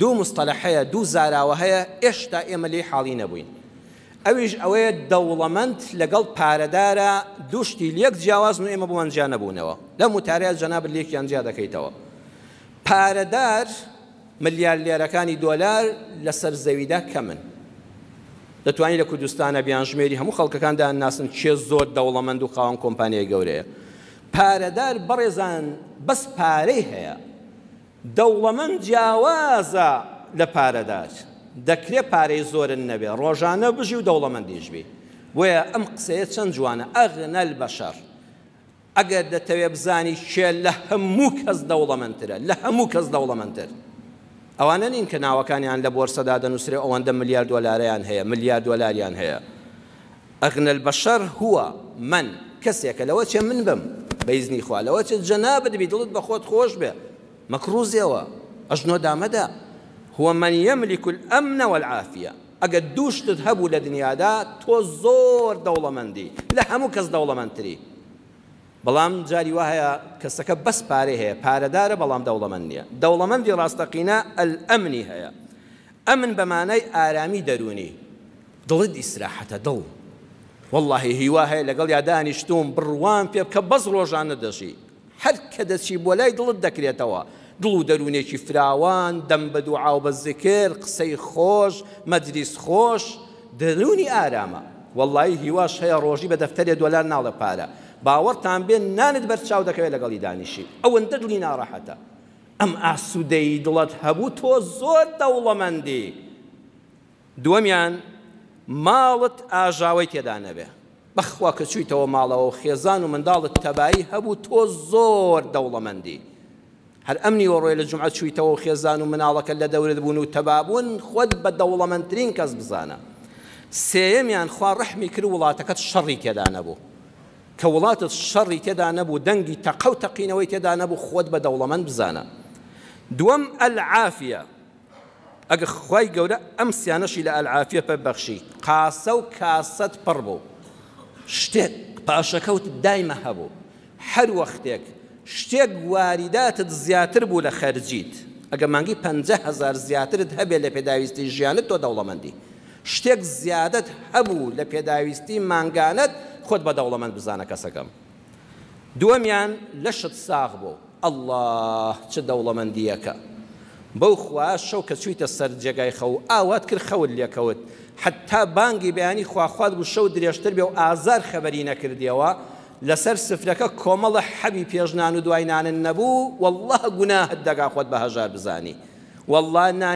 دوو مستەلەح هەیە، دوو زاراوە هەیە ئێشتا ئێمە لێی حاڵی نەبووین. ئەویش ئەوەیە دەوڵەمەند لەگەڵ پارەدارا دوو شتی لێک جیاوازن و ئێمە بۆمان جیا نەبوونەوە. لەم وتارەیا جەنابت لێکیان جیا دەکەیتەوە. پارەدار ملیارلێرەکانی دۆلار لەسەر زەویدا کەمن. دەتوانی لە کوردستانا بیانژمێری هەموو خەڵکەکان دەیانناسن کێ زۆر دەوڵەمەند و خاوەن کۆمپانیای گەورەیە. پارەدار بەڕێزان بەس پارەی هەیە. دەوڵەمەند جیاوازە لە پارەدار، دەکرێ پارەی زۆرت نەبێ ڕۆژانە بژی و دەوڵەمەندیش بی، بۆیە ئەم قسەیە چەند جوانە، اغنی البشر، ئەگەر دەتەوێ بزانی کێ لە هەموو کەس دەوڵەمەندترە، لە هەموو کەس دەوڵەمەندتر ئەوانە نین کە ناوەکانیان لە بۆرسەدا دەنووسرێ و ئەوەندە ملیار دۆلارەیان هەیە، ملیار دۆلاریان هەیە. اغنی البشر هو من، کەسێکە لەوە چێ من بم بە ئیزنی خوا، لەوە چێ جەنابت بی دڵت بە خۆت خۆش بێ، مەکڕوزێوە، ئەژنۆ دامەدە، هو من یملک الامن والعافیە، ئەگەر دوو شتت هەبوو لە دنیادا تۆ زۆر دەوڵەمەندی، لە هەموو کەس دەوڵەمەندتری. بەڵام جاری وا هەیە کەسەکە بەس پارەی هەیە، پارەدارە بەڵام دەوڵەمەند نییە. دەوڵەمەندی ڕاستەقینە الامنی هەیە. ئەمن بە مانای ئارامی دەروونی. دڵت ئیسراحەتە دڵ. وەڵاهی هیوا هەیە لەگەڵیا دانیشتووم بڕوام پێ بکە بەس ڕۆژانە دەژی هەر کە دەچی بۆ لای دڵت دەکرێتەوە دڵ و دەروونێکی فراوان دەم بە دوعا و بە زکر قسەی خۆش مەجلیس خۆش دەروونی ئارامە وەڵایی هیواش هەیە ڕۆژی بە دەفتەرێ دۆلار ناڵێ پارە باوەڕتان بێ نانت بەر چاو دەکەوێت لەگەڵی دانیشی ئەوەندە دڵی ناڕەحەتە ئەم ئاسوودەیی دڵت هەبوو تۆ زۆر دەوڵەمەندی دووەمیان، ماڵت ئاژاوەی تێدا نەبێ. بەخوا کە چوویتەوە ماڵەوە و خێزان و منداڵت تەبایی هەبوو تۆ زۆر دەوڵەمەندی. هەر ئەم نیوەڕۆیە لە جومعە چوویتەوە و خێزان و مناڵەکەت لە دەورت بوون و تەبا بوون خۆت بە دەوڵەمەندترین کەس بزانە. سێیەمیان، خوا ڕەحمی کرد وڵاتەکەت شەڕی تێدا نەبوو. کە وڵاتت شەڕی تێدا نەبوو دەنگی تەقە و تەقینەوەی تێدا نەبوو خۆت بە دەوڵەمەند بزانە. دووەم، العافیە. ئەگەر خوای گەورە ئەم سیانەشی لە العافیە پێ بەخشی قاسە و کاسەت پڕ بوو شتێک پاشەکەوت دایمە هەبوو هەر وەختێک شتێک واریداتت زیاتر بوو لە خەرجیت ئەگەر مانگی 50 هەزار زیاترت هەبێ لە پێداویستی ژیانت تۆ دەوڵەمەندی شتێک زیادەت هەبوو لە پێداویستی مانگانەت خۆت بە دەوڵەمەند بزانە کەسەکەم دووەمیان لەشت ساغ بوو اللە چ دەوڵەمەندیەکە بەو خوایە شەو کە چویتە سەر جێگای خەو ئاوات کرد خەوت لێکەوت حەتا بانگی بەیانی خواخوات بوو شەو درێژتر بێ و ئازار خەبەری نەکردیەوە لەسەر سفرەکە کۆمەڵە حەبی پێش نان و دوای نانت نەبوو واللە گوناهت دەگا خۆت بە هەژار بزانی واللە نانی.